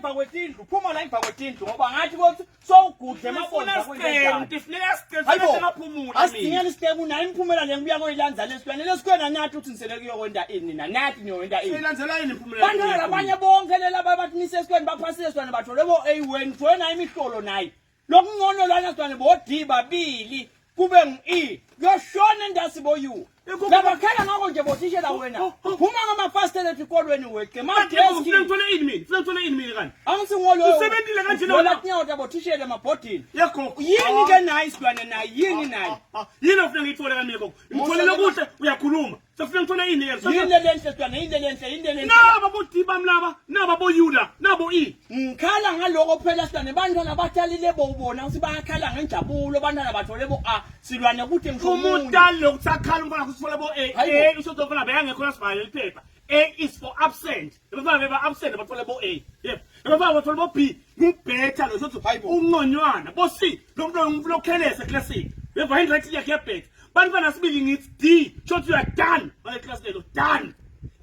emva kwetindlu, phuma la emva kwetindlu ngoba ngathi kothi sowugudle Ngifuna emabondla sicelo, ngifuneka sicelo Hayibo. sengaphumula mina. Asidingeni isitemu nayo imiphumela le ngibuya koyilandza lesilwane lesikwena nathi uthi nisele kuyokwenta ini nina nathi niyokwenta ini. Silandela yini imiphumela? Bantwana labanye bonke lelaba bathi nisesikweni baphasile silwane bathole bo A wena uthole nayo imihlolo nayo. Lokungcono lana silwane bo D babili kube ngu E. Kuyoshona endasi bo U. Labakhala ngakho nje bothishela wena. Phuma ngamafasitela esikolweni weqe Manje madeski. ufuna ngithole ini mina? Ufuna ngithole ini mina kanti? Angithi ngoloyo. Usebentile kanje Lola lona? tinyawo tabothishela emabhodini. Yegogo. Yini ke nayo isilwane nayo yini nayo? Yini ofuna ngiyithole kanti mina gogo? Ngitholele kuhle uyakhuluma. Sefuna ngithole ini ke? Yini le lenhle silwane yini le lenhle yini le lenhle. Naba bo D bami laba, naba bo U la, nabo E. Ngikhala ngaloko phela silwane bantwana bathalile bowubona ukuthi bayakhala ngenjabulo bantwana bathole bo A silwane kude ngisho omunye. Umuntu alokuthi akhala umfana kusithola bo A. Hayibo. A usho ukuthi umfana bekangekho lasibhalele iphepha. A is for absent. Abafana beba absent bathole bo A. Yebo. Abafana bathole bo B. Ngubetha lo sothi Hayibo. unqonywana. Bo C lo muntu lokhelese eklasini. Yebo handwriting yakhe yabhetha. Bantwana sibili ngithi D, shothi you are done. Bale class lelo done.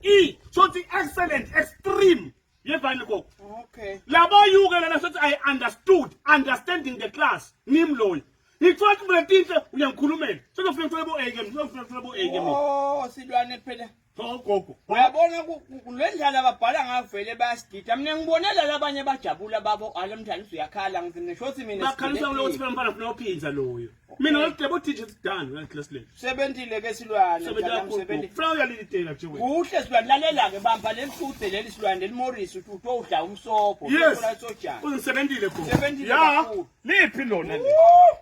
E, shothi excellent, extreme. Yevani gogo. Okay. Labo U ke lana sothi I understood, understanding the class. Ngimi loyo. Ngithola ukuthi mina tinhle uyangikhulumela. Sengifuna ngithole bo A ke, ngifuna ngithole bo A ke mina. Oh silwane phela. Oh gogo. Uyabona le ndlela ababhala ngayo vele bayasidida. Mina ngibonela labanye bajabula babo alo mdlalo uyakhala ngithi mina shothi mina Bakhalisa kulo ukuthi phela mfana ufuna uphinza loyo. Mina ngidebo teacher it's done ngale class le. Sebentile ke silwane. Sebentile mdlalo, kakhulu. sebentile. Funa uyalilitela nje wena. Kuhle silwane lalela ke bamba lelihluthe leli silwane leli Morris uthi utodla umsobho Yes. uthola sojana. Ungisebentile gogo. Sebentile Ya. kakhulu. Liphi lona le? Woo!